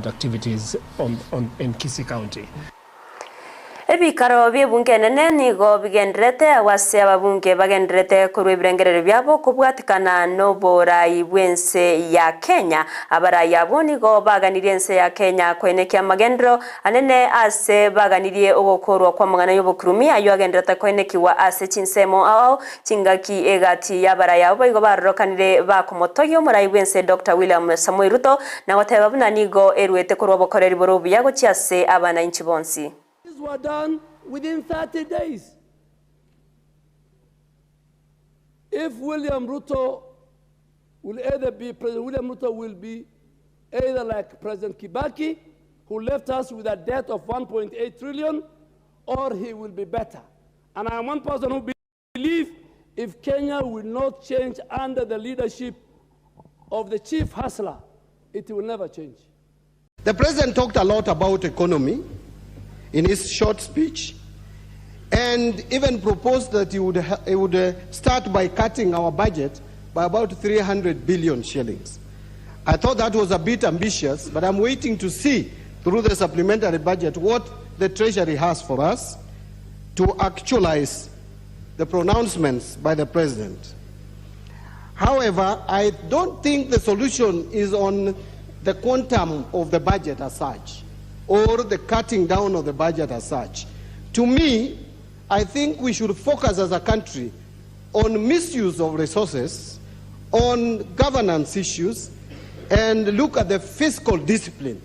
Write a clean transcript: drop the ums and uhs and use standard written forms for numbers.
Activities on, on, in Kisii County. Ebikaro bi'ebunge enene nigo bigendererete agwo ase ababunge bagendererete korua ebirengererio biabo kobwatekana noborai bw'ense ya Kenya. Abarai abwo nigo baganirie ense ya Kenya koenekia amagenderero anene ase baganirie ogokorwa kw'amang'ana y'obokurumi ayio agendererete koenekigwa ase chinsemo ao ao chingaki egati y'abarai abwo boigo barorokanire bakomotogia omorai bw'ense Doctor William Samoei Ruto na goteba buna nigo eruete korwa obokoreri bore obuya gochia ase abanainchi bonsi. These were done within 30 days. If William Ruto will either be, President William Ruto will be either like President Kibaki, who left us with a debt of 1.8 trillion, or he will be better. And I am one person who believe if Kenya will not change under the leadership of the chief hustler, it will never change. The president talked a lot about economy in his short speech and even proposed that he would, he would uh, start by cutting our budget by about 300 billion shillings. I thought that was a bit ambitious, but I'm waiting to see through the supplementary budget what the Treasury has for us to actualize the pronouncements by the President. However, I don't think the solution is on the quantum of the budget as such or the cutting down of the budget as such. To me, I think we should focus as a country on misuse of resources, on governance issues, and look at the fiscal discipline.